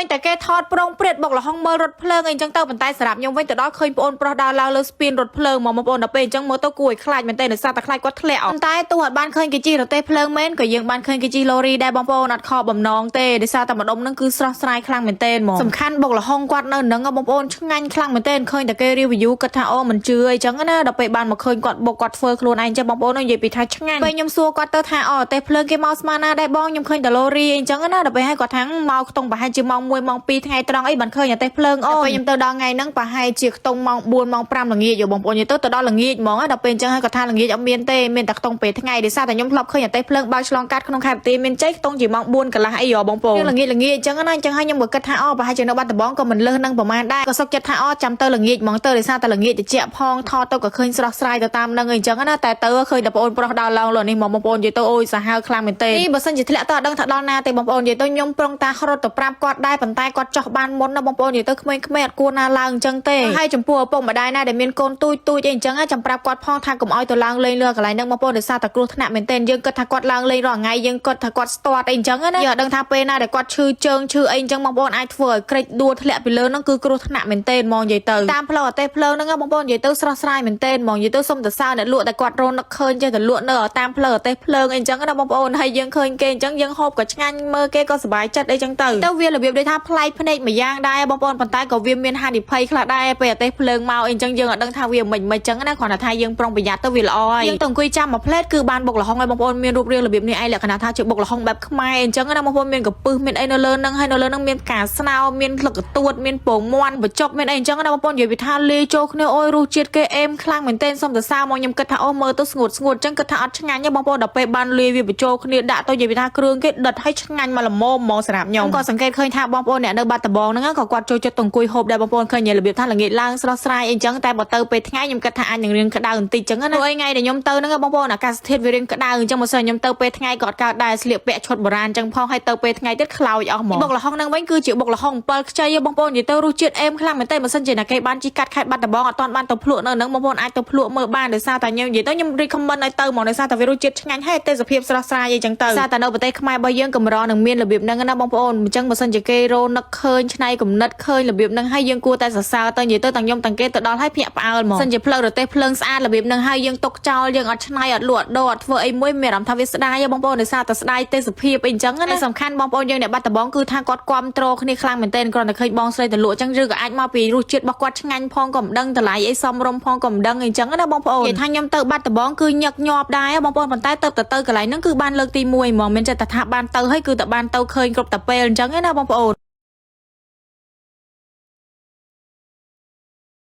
ញតែគេថតប្រងព្រាតបុកល្ហុងមើលរថភ្លើងអីចឹងទៅប៉ុន្តែសម្រាប់ខ្ញុំវិញទៅដល់ឃើញប្អូនប្រុសដើរឡើងលើស្ពានរថភ្លើងមកបងប្អូនដល់ពេលអញ្ចឹងមើលទៅគួរឲ្យខ្លាចមែនទែនដោយសារតែខ្លាចគាត់ធ្លាក់ប៉ុន្តែទោះអត់បានឃើញគេជិះរទេះភ្លើងមែនក៏យើងបានឃើញគេជិះឡូរីដែរបងប្អូនអត់ខកបំណងទេដោយសារតែម្ដុំហ្នឹងគឺស្រស់ស្រាយខ្លាំងមែនទែនហ្មងសំខាន់បុកល្ហុងគាត់នៅនឹងបងប្អូនឆ្ងាញ់ខ្លាំងមែនទែនឃើញតែគេ review គិតថាអូមិនជឿអីចឹងណាដល់ពេលបានមកឃើញគាត់បុកគាត់ធ្វើខ្លួនឯងចឹងបងប្អូននិយាយពីថាឆ្ងាញ់ពេលខ្ញុំសួរគាត់ទៅថាអូរទេះភ្លើងគេមកស្មានណាដែរបងខ្ញុំឃើញតែឡូរីអីចឹងណាដល់ពេលហើយគាត់ថាមកខ្ទង់ប្រហែលជាម៉ោង1ម៉ោង2ថ្ងៃត្រង់អីបានឃើញរទេះភ្លើងអូពេលខ្ញុំទៅដល់ថ្ងៃហ្នឹងប្រហែលជាខ្ទង់ម៉ោង4ម៉ោង5ល្ងាចយោបងប្អូននិយាយទៅទៅដល់ល្ងាចហ្មងដល់ពេលអញ្ចឹងហើយគាត់ថាល្ងាចអត់មានទេមានតែខ្ទង់ពេលថ្ងៃដោយសារតែខ្ញុំធ្លាប់ឃើញរទេះភ្លើងបើកឆ្លងកាត់ក្នុងខេត្តបន្ទាយមានជ័យខ្ទង់ជាម៉ោង4កន្លះអីយោបងប្អូនល្ងាចល្ងាចអញ្ចឹងណាអញ្ចឹងហើយខ្ញុំក៏គិតថាអូប្រហែលជានៅបាត់ដំបងក៏មិនលើសនឹងប្រហែលដែរក៏សុខចិត្តថាអូចាំទៅល្ងាចហ្មងទៅដោយសារតែល្ងាចតិចផងថតទៅក៏ឃើញស្រស់ស្រាយទៅតាមនឹងអីចឹងណាតែទៅឃើញតែបងប្អូនប្រុសដើរឡើងលើនេះមកបងប្អូននិយាយទៅអូយសាហាវខ្លាំងមែនទេនេះបើសិនជាធ្លាក់ទៅអត់ដឹងថាដល់ណាទេបងប្អូននិយាយទៅខ្ញុំប្រុងតារត់ទៅប្រាប់គាត់ដែរប៉ុន្តែគាត់ចោះបានមុនណាបងប្អូននិយាយទៅក្មេងៗអត់គួរណាឡើងអញ្ចឹងទេហើយចំពោះឪពុកម្ដាយណាដែលមានកូនទូចទូចអីអញ្ចឹងចាំប្រាប់គាត់ផងថាកុំឲ្យទៅឡើងលេងលើកន្លែងហ្នឹងបងប្អូនដោយសារតែគ្រោះថ្នាក់មែនទេយើងគិតថាគាត់ឡើងលេងរាល់ថ្ងៃយើងគិតថាគាត់ស្ទាត់អីអញ្ចឹងណាយើងអត់ដឹងថាពេលណាដែលគាត់ឈឺជើងឈឺអីអញ្ចឹងបងប្អូនអាចធ្វើឲ្យក្រិចដួលធ្លាក់ពីលើហ្នឹងគឺគ្រោះថ្នាក់មែនទេហ្មងនិយាយទៅតាមផ្លូវអតេភ្លើងហ្នឹងបងប្អូននិយាយទៅស្រស់ស្រាយមែនទេហ្មងនិយាយទៅសុំទៅសើអ្នកលក់តែគាត់រនឹកឃើញចេះតែលក់នៅតាមផ្លូវអតេភ្លើងអីអញ្ចឹងណាបងប្អូនហើយយើងឃើញគេអញ្ចឹងយើងហូបក៏ឆ្ងាញ់មើលគេក៏សប្បាយចិត្តអីចឹងទៅទៅវារបៀបដូចថាប្លែកភ្នែកម្យ៉ាងដែរបងប្អូនប៉ុន្តែក៏វាមានហានិភ័យខ្លះដែរពេលអតេភ្លើងមកអីចឹងយើងអត់ដឹងថាវាមិនមិនចឹងណាគ្រាន់តែថាយើងប្រុងប្រយ័ត្នទៅវាល្អហើយយើងទៅអង្គុយចាំមួយផ្លែតគឺបានបុកល្ហុងឲ្យបងប្អូនមានរូបរាងរបៀបនេះឯងលក្ខណៈថាជាបុកល្ហុងបែបខ្មែរអញ្ចឹងណាបងប្អូនមានកពឹសមានអីនៅលើហ្នឹងហើយនៅលើហ្នឹងមានផ្កាស្នោមានស្លឹកកទួតមានពងមាន់បញ្ចុកមានអីអញ្ចឹងណាបងប្អូននិយាយពីថាលាយចូលគ្នាអូយរសជាតិគេអេមខ្លាំងមែនទែនសុំសរសើរមកខ្ញុំគិតថាអូមើលទៅស្ងួតស្ងួតអញ្ចឹងគិតថាអត់ឆ្ងាញ់ទេបងប្អូនដល់ពេលបានលាយវាបញ្ចូលគ្នាដាក់ទៅនិយាយពីថាគ្រឿងគេដិតឲ្យឆ្ងាញ់មកល្មមហ្មងសម្រាប់ខ្ញុំក៏សង្កេតឃើញថាបងប្អូនអ្នកនៅបាត់ដំបងហ្នឹងក៏គាត់ចូលចិត្តទៅអង្គុយហូបដែរបងប្អូនឃើញរបៀបថាល្ងាចឡើងស្រស់ស្រាយអីចឹងតែបើទៅពេលថ្ងៃខ្ញុំគិតថាអាចនឹងរៀងក្តៅបន្តិចចឹងណាព្រោះអីថ្ងៃដែលខ្ញុំទៅហ្នឹងបងប្អូនអាកាសធាតុវារៀងក្តៅអញ្ចឹងបើសិនខ្ញុំទៅពេលថ្ងៃក៏អត់កើតដែរស្លៀកពាក់ឈុតបុរាណចឹងផងហើយទៅពេលថ្ងៃទៀតខ្លោចអស់ហ្មងបុកល្ហុងហ្នឹងវិញគឺជាបុកល្ហុង7ខ្ចីបងប្អូននិយាយទៅរសជាតិអេមខ្លាំងមែនទែនបើសិនជាអ្នកគេបានជិះកាត់ខេត្តបាត់ដំបងអត់ទាន់បានទៅភ្លក់នៅហ្នឹងបងប្អូនអាចទៅភ្លក់មើលបានដោយសារតែខ្ញុំនិយាយទៅខ្ញុំ recommend ឲ្យទៅហ្មងដោយសារតែវារសជាតិឆ្ងាញ់ហើយទេសភាពស្រស់ស្រាយអីចឹងទៅសារតែនៅប្រទេសខ្មែររបស់យើងកម្រនឹងមានរបៀបហ្នឹងណាបងប្អូនអញ្ចឹងបើសិនជាគេរនឹកឃើញឆ្នៃគំនិតឃើញរបៀបហ្នឹងហើយយើងគួរតែសរសើរទៅនិយាយទៅទាំងខ្ញុំទាំងគេទៅដល់ហើយភ្ញាក់ផ្អើលហ្មងសិនជាផ្លូវរទេះភ្លើងស្អាតរបៀបហ្នឹងហើយយើងទុកចោលយើងអត់ឆ្នៃអត់លក់អត់ដូរអត់ធ្វើអីមួយមានអារម្មណ៍ថាវាស្ដាយបងប្អូនដោយសារតែស្ដាយទេសភាពអីអញ្ចឹងណាសំខាន់បងប្អូនយើងអ្នកបាត់ដំបងគឺថាគាត់គាំទ្រគ្នាខ្លាំងមែនទែនគ្រាន់តែឃើញបងស្រីទៅលក់អញ្ចឹងឬក៏អាចមកពីរសជាតិរបស់គាត់ឆ្ងាញ់ផងក៏មិនដឹងតម្លៃអីសមរម្យផងក៏មិនដឹងអីចឹងណាបងប្អូននិយាយថាខ្ញុំទៅបាត់ដំបងគឺញឹកញាប់ដែរបងប្អូនប៉ុន្តែទៅទៅកន្លែងហ្នឹងគឺបានលើកទី1ហ្មងមានចិត្តថាបានទៅហើយគឺតែបានទៅឃើញគ្រប់តែពេលអញ្ចឹងណាបងប្អូន។